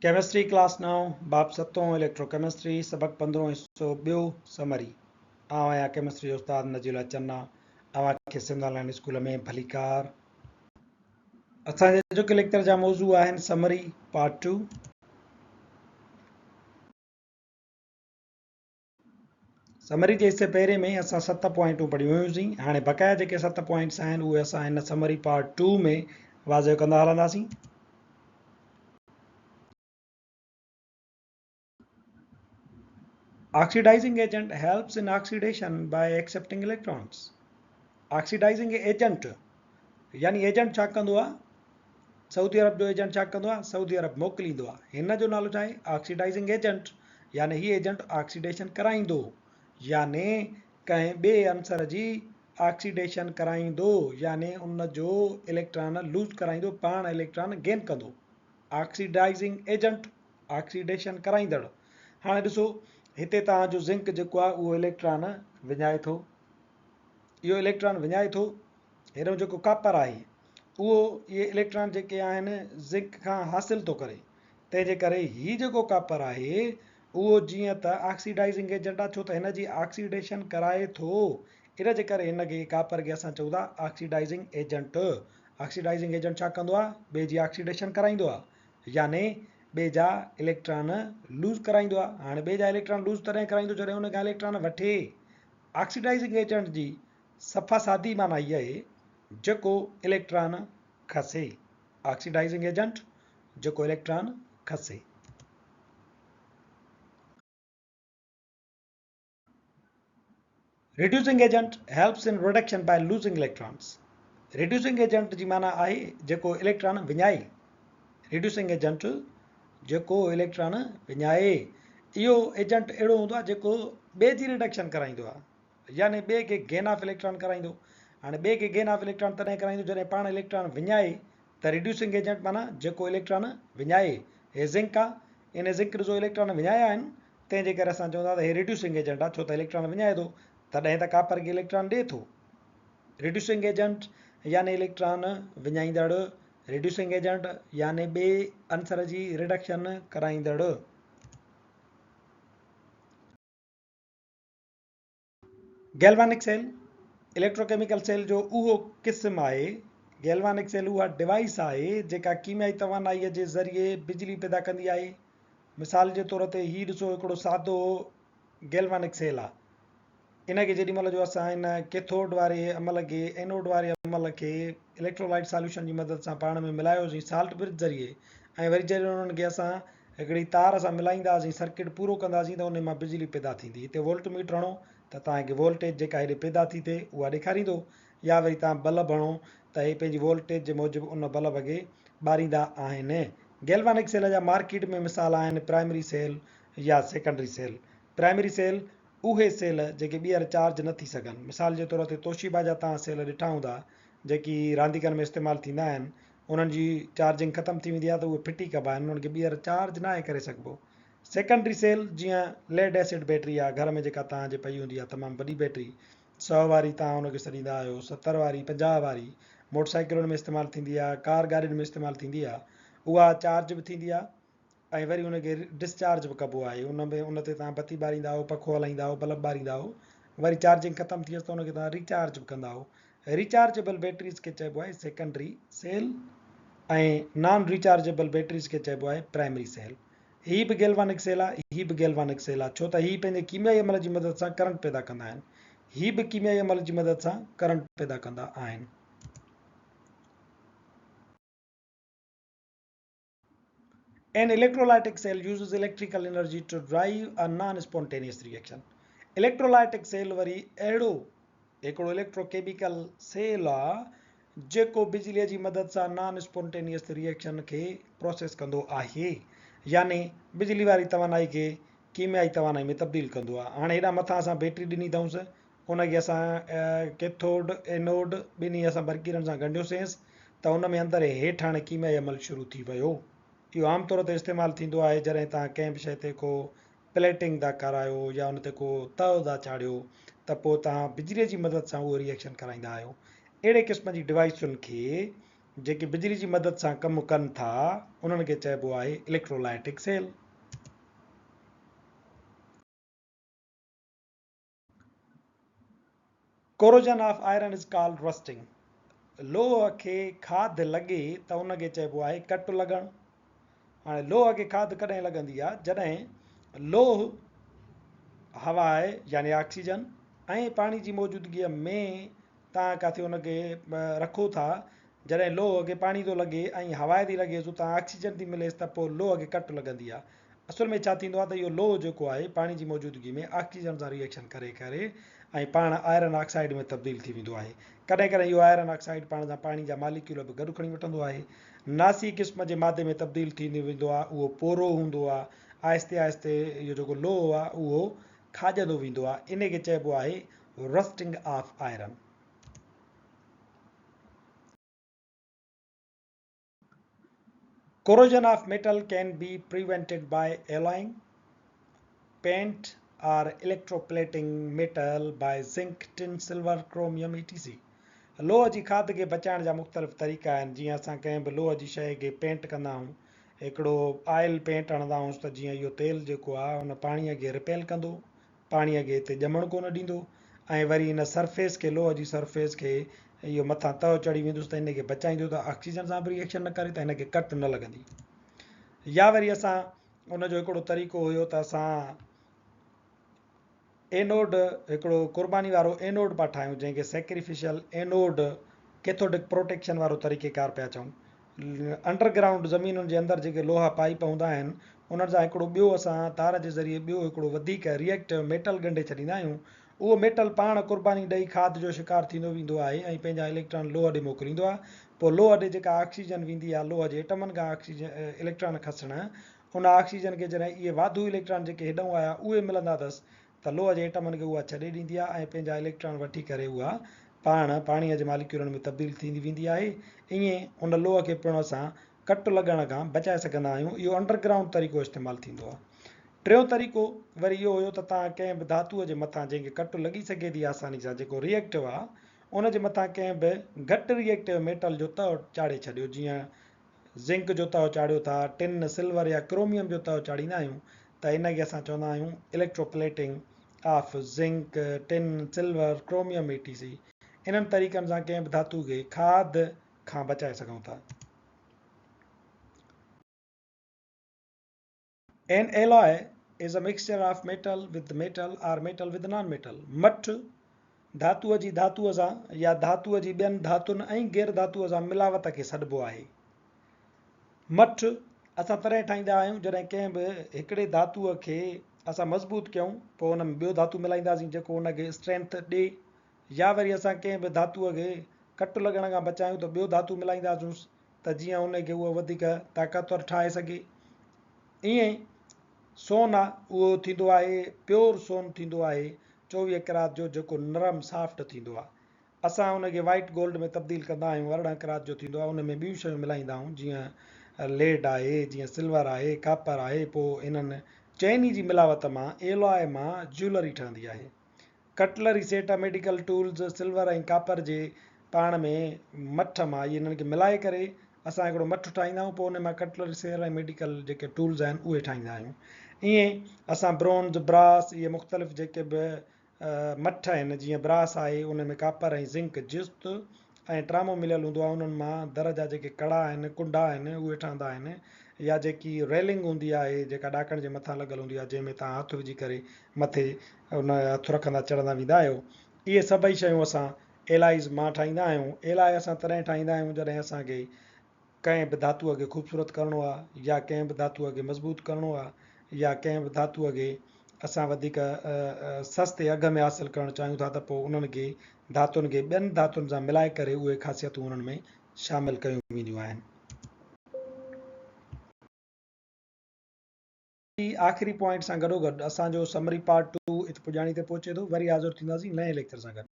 Chemistry class نائون، باب ستون، electro chemistry, سبق پندرهون حصو ٻيو، سمري. آئون آهيان ڪيمسٽري جو استاد نجي الله چنا، اوهان کي سنڌ آن لائين اسڪول ۾ ڀليڪار. اسان جي اڄوڪي ليڪچر جا موضوع آهن سمري پارٽ ٽو. سمري جي حصي پهرين ۾ اسان ست پوائنٽون پڙهيون هيون سين، هاڻي بقايا جيڪي ست پوائنٽس آهن اهي اسان هن سمري پارٽ ٽو ۾ واضح ڪندا هلنداسين. Oxidizing agent helps in oxidation by accepting electrons. Oxidizing agent يعني ايجنٽ ڇا ڪندو آهي؟ سعودي عرب جو ايجنٽ ڇا ڪندو آهي؟ سعودي عرب موڪليندو آهي. هن جو نالو ڇا آهي؟ آڪسيڊائزنگ ايجنٽ يعني هي ايجنٽ آڪسيڊيشن ڪرائيندو يعني ڪنهن ٻئي عنصر جي آڪسيڊيشن ڪرائيندو يعني ان جو اليڪٽران لوز ڪرائيندو پاڻ اليڪٽران گين ڪندو. آڪسيڊائزنگ ايجنٽ، آڪسيڊيشن ڪرائيندڙ. هاڻي ڏسو هتي توهان جو زنڪ جيڪو آهي اهو اليڪٽران وڃائي ٿو. اهو اليڪٽران وڃائي ٿو. هيڏانهن جيڪو ڪاپر آهي اهو اهي اليڪٽران جيڪي آهن زنڪ کان حاصل ٿو ڪري. تنهن جي ڪري هي جيڪو ڪاپر آهي اهو جيئن ته آڪسيڊائزنگ ايجنٽ آهي ڇو ته هن جي آڪسيڊيشن ڪرائي ٿو. ان جي ڪري هن کي ڪاپر کي اسان چئون ٿا آڪسيڊائزنگ ايجنٽ. آڪسيڊائزنگ ايجنٽ ڇا ڪندو آهي؟ ٻئي جي آڪسيڊيشن ڪرائيندو آهي يعني ٻئي جا اليڪٽران لوز ڪرائيندو آهي. هاڻي ٻئي جا اليڪٽران لوز تڏهن ڪرائيندو جڏهن ان کان اليڪٽران وٺي. آڪسيڊائزنگ ايجنٽ جي صفا سادي معنيٰ هيء آهي جيڪو اليڪٽران کسي. آڪسيڊائزنگ ايجنٽ جيڪو اليڪٽران کسي. Reducing agent helps in reduction by losing electrons. Reducing agent جي معنيٰ آهي جيڪو اليڪٽران وڃائي. ريڊيوسنگ ايجنٽ جيڪو اليڪٽران وڃائي. اهو ايجنٽ اهڙو هوندو آهي جيڪو ٻئي جي ريڊڪشن ڪرائيندو آهي يعني ٻئي کي گين آف اليڪٽران ڪرائيندو. هاڻي ٻئي کي گين آف اليڪٽران تڏهن ڪرائيندو جڏهن پاڻ اليڪٽران وڃائي ته ريڊيوسنگ ايجنٽ معنيٰ جيڪو اليڪٽران وڃائي. هي زنڪ آهي ان زنڪ ڏسو اليڪٽران وڃايا آهن تنهن جي ڪري اسان چون ٿا ته هي ريڊيوسنگ ايجنٽ آهي ڇو ته اليڪٽران وڃائي ٿو تڏهن ته ڪاپر کي اليڪٽران ڏئي ٿو. ريڊيوسنگ ايجنٽ يعني اليڪٽران وڃائيندڙ، ريڊيوسنگ ايجنٽ يعني ٻئي عنصر جي ريڊڪشن ڪرائيندڙ. گيلوانڪ سيل اليڪٽروڪيميڪل سيل جو اهو قسم آهي. گيلوانڪ سيل اها ڊوائيس آهي جيڪا ڪيميائي توانائيء جي ذريعي بجلي پيدا ڪندي آهي. مثال جي طور تي هي ڏسو هڪڙو سادو گيلوانڪ سيل آهي. ان کي جيڏي مهل جو اسان ان ڪيٿوڊ واري عمل کي اينوڊ واري عمل کي اليڪٽرولائيٽ ساليوشن جي مدد سان پاڻ ۾ ملايوسين سالٽ برج ذريعي ۽ وري جڏهن انهن کي اسان هڪڙي تار سان ملائينداسين، سرڪٽ پورو ڪنداسين ته انهي مان بجلي پيدا ٿيندي. هتي وولٽ ميٽر هڻو ته توهان کي وولٽيج جيڪا هيڏي پيدا ٿي ٿئي اها ڏيکاريندو يا وري توهان بلب هڻو ته هي پنهنجي وولٽيج جي موجب ان بلب کي ٻاريندا آهن. گيلوانڪ سيل جا مارڪيٽ ۾ مثال آهن پرائمري سيل يا سيڪنڊري سيل. پرائمري سيل اهي سيل جيڪي ٻيهر چارج نه ٿي سگهن. مثال جي طور تي توشيبا جا توهان سيل ڏٺا هوندا جيڪي رانديڪن ۾ استعمال ٿيندا آهن. انهن جي چارجنگ ختم ٿي ويندي آهي ته اهي ڦٽي ڪبا آهن انهن کي ٻيهر چارج ناهي ڪري سگهبو. سيڪنڊري سيل جيئن ليڊ ايسڊ بيٽري آهي گهر ۾ جيڪا توهان جي پئي هوندي آهي تمام وڏي بيٽري سئو واري توهان ان کي سڏيندا آهيو ستر واري 50 واري موٽر سائيڪلن ۾ استعمال ٿيندي آهي ڪار گاڏين ۾ استعمال ٿيندي آهي اها چارج به ٿيندي آهي ۽ وري ان کي ڊسچارج به ڪبو آهي ان ۾ ان تي توهان بتي ٻاريندا آهيو پکو هلائيندا آهيو بلب ٻاريندا آهيو وري چارجنگ ختم ٿي ويس ته ان کي توهان ريچارج به ڪندا آهيو ريچارجبل بيٽريز کي چئبو آهي سيڪنڊري سيل ۽ نان ريچارجبل بيٽريز کي چئبو آهي پرائمري سيل هي به گيلوانڪ سيل آهي هي به گيلوانڪ سيل آهي ڇو ته هي پنهنجي ڪيميائي عمل جي مدد سان ڪرنٽ پيدا ڪندا آهن هي به ڪيميائي عمل جي مدد سان ڪرنٽ پيدا ڪندا آهن. An electrolytic cell uses electrical energy to drive a non-spontaneous reaction. Electrolytic cell وري اهڙو هڪڙو اليڪٽروڪيميڪل سيل آ جيڪو بجليء جي مدد سان نان اسپونٽينيس ريئيڪشن کي پروسيس ڪندو آهي يعني بجلي واري توانائي کي ڪيميائي توانائي ۾ تبديل ڪندو آ. هاڻي هيڏانهن مٿان اسان بيٽري ڏني اٿئونس ان کي اسان ڪيٿوڊ، اينوڊ ٻنهي اسان برقيرن سان ڳنڍيوسينس ته ان ۾ اندر ۽ هيٺ هاڻي ڪيميائي عمل شروع ٿي ويو. اهو عام طور تي استعمال ٿيندو آهي جڏهن توهان ڪنهن به شيء تي ڪو پليٽنگ ٿا ڪرايو يا ان تي ڪو تهه ٿا چاڙهيو ته پوء توهان بجليء جي مدد سان اهو ري ايڪشن ڪرائيندا آهيو. اهڙي قسم جي ڊوائيسن کي جيڪي بجلي جي مدد سان ڪم ڪن ٿا انهن کي چئبو آهي electrolytic cell. Corrosion of iron is called rusting. لوهه کي کاڌ لڳي ته ان کي چئبو آهي ڪٽ لڳڻ. هاڻي لوهه کي کاڌ ڪڏهن لڳندي آهي؟ جڏهن لوهه هوا يعني آڪسيجن ۽ پاڻي جي موجودگيء ۾ تان ڪاٿي ان کي رکو ٿا، جڏهن لوهه کي پاڻي ٿو لڳي ۽ هوا ٿي لڳيس اتان آڪسيجن ٿي مليس ته پوء لوهه کي ڪٽ لڳندي آهي. اصل ۾ ڇا ٿيندو آهي ته اهو لوهه جيڪو آهي پاڻي جي موجودگي ۾ آڪسيجن سان ريئيڪشن ڪري ڪري ۽ پاڻ آئرن آڪسائيڊ ۾ تبديل ٿي ويندو آهي. ڪڏهن ڪڏهن اهو آئرن آڪسائيڊ پاڻ سان پاڻي جا ماليڪيول به گڏ کڻي وٺندو آهي. ناسي قسم جي مادي ۾ تبديل ٿيندو ويندو آهي اهو پورو هوندو آهي. آهستي آهستي اهو جيڪو لوهه آهي اهو کاڄندو ويندو آهي. انهي کي چئبو آهي Rusting of iron. Corrosion of metal can be prevented by alloying, paint or electroplating metal by zinc, tin, silver, chromium etc. لوهه جي کاڌ کي بچائڻ جا مختلف طريقا آهن جيئن اسان ڪنهن به لوهه جي شيء کي پينٽ ڪندا آهيون هڪڙو آئل پينٽ هڻندا آهيونس ته جيئن اهو تيل جيڪو آهي ان پاڻي کي رپيل ڪندو پاڻيء کي هتي ڄمڻ ڪونه ڏيندو ۽ وري ان سرفيس کي لوهه جي سرفيس کي اهو مٿان تهه چڙهي ويندس ته ان کي بچائيندو ته آڪسيجن سان به ريئيڪشن نه ڪري ته هن کي ڪٽ نه لڳندي يا وري اسان ان جو هڪڙو طريقو هيو ته اسان اينوڊ هڪڙو قرباني وارو اينوڊ پيا ٺاهيون جنهن کي سيڪريفيشل اينوڊ ڪيٿوڊڪ پروٽيڪشن وارو طريقيڪار پيا چئون انڊر گرائونڊ زمينن جي اندر جيڪي لوها پائيپ هوندا آهن انهن سان هڪڙو ٻيو اسان تار جي ذريعي ٻيو هڪڙو وڌيڪ ريئيڪٽو ميٽل ڳنڍي ڇڏيندا آهيون اهو ميٽل پاڻ قرباني ڏئي کاڌ جو شڪار ٿيندو ويندو آهي ۽ پنهنجا اليڪٽران لوهه ڏي موڪليندو آهي پوء لوهه ڏي جيڪا آڪسيجن ويندي آهي لوهه جي ايٽمن کان آڪسيجن اليڪٽران کسڻ ان آڪسيجن کي جڏهن اهي واڌو اليڪٽران جيڪي هيڏانهن آيا اهي ملندا اٿس ته لوهه جي ايٽمن کي اها ڇڏي ڏيندي آهي ۽ پنهنجا اليڪٽران وٺي ڪري اها پاڻ پاڻيء جي ماليڪيولن ۾ تبديل ٿيندي ويندي آهي. ائين ان لوهه کي پڻ اسان ڪٽ لڳڻ کان بچائي سگهندا آهيون. اهو انڊر گرائونڊ طريقو استعمال ٿيندو آهي. ٽيون طريقو وري اهو هيو ته توهان ڪنهن به ڌاتوء جي مٿان جنهن کي ڪٽ لڳي سگهي ٿي آساني سان جيڪو ري ايڪٽو آهي ان جي مٿان ڪنهن به گهٽ ري ايڪٽو ميٽل جو تهه چاڙهي ڇڏيو جيئن زنڪ جو تهه چاڙهيو ٿا، ٽن، سلور يا ڪروميم جو تهه چاڙهيندا آهيون ته ان کي اسان چوندا آهيون electroplating of zinc, tin, silver, chromium A T C. انهن طريقن سان ڪنهن به ڌاتو کي کاڌ کان بچائي سگهون ٿا. An alloy is a mixture of metal with metal or metal with non-metal. مٺ، ڌاتوء جي ڌاتوء سان يا ڌاتوء جي ٻين ڌاتن ۽ غير ڌاتوء سان ملاوت کي سڏبو آهي. مٺ، اسان تڏهن ٺاهيندا آهيون جڏهن ڪنهن به هڪڙي ڌاتوء کي اسان مضبوط ڪيون پوء ان ۾ ٻيو ڌاتو ملائينداسين جيڪو ان کي اسٽرينٿ ڏي يا وري اسان ڪنهن به ڌاتوء کي ڪٽ لڳڻ کان بچايون ته ٻيو ڌاتو ملائينداسونس ته جيئن ان کي اهو وڌيڪ طاقتور ٺاهي سگهي. ائين ئي سون آ اهو ٿيندو آهي پيور سون ٿيندو آهي 24 قيراط جو جيڪو نرم سافٽ ٿيندو آ. اسان ان کي وائيٽ گولڊ ۾ تبديل ڪندا آهيون 18 قيراط جو ٿيندو آ ان ۾ ٻيون شيون ملائيندا آهيون جيئن ليڊ آهي جيئن سلور آهي ڪاپر آهي پوء انهن چئني جي ملاوت مان ايلاء مان جيولري ٺهندي آهي. Cutlery set, medical tools, silver ۽ copper جي پاڻ ۾ مٺ مان اهي انهن کي ملائي ڪري اسان هڪڙو مٺ ٺاهيندا آهيون پوء ان مان ڪٽلري سيٽ ۽ ميڊيڪل جيڪي ٽولز آهن اهي ٺاهيندا آهيون ائين اسان برونز، براس اهي مختلف جيڪي به مٺ آهن جيئن براس آهي ان ۾ ڪاپر ۽ زنڪ جست ۽ ٽرامو مليل هوندو آهي انهن مان در جا جيڪي ڪڙا آهن ڪنڊا آهن اهي ٺهندا آهن يا جيڪي ريلنگ هوندي آهي جيڪا ڏاڪڻ جي مٿان لڳل هوندي آهي جنهن ۾ توهان هٿ وجهي ڪري مٿي ان هٿ رکندا چڙهندا ويندا آهيو اهي سڀئي شيون اسان ايلائز مان ٺاهيندا آهيون ايلاء اسان تڏهن ٺاهيندا آهيون جڏهن اسان کي ڪنهن به ڌاتوء کي خوبصورت ڪرڻو آهي يا ڪنهن به ڌاتوء کي مضبوط ڪرڻو آهي يا ڪنهن به ڌاتوء کي اسان وڌيڪ سستي اگهه ۾ حاصل ڪرڻ چاهيون ٿا ته پوء انهن کي ڌاتن کي ٻين ڌاتن سان ملائي ڪري اهي خاصيتون انهن ۾ شامل ڪيون وينديون آهن. آخري پوائنٽ سان گڏوگڏ اسان جو سمري پارٽ ٽو ات پڄاڻي تي پهچي ٿو. وري حاضر ٿينداسين نئين ليڪچر سان گڏ.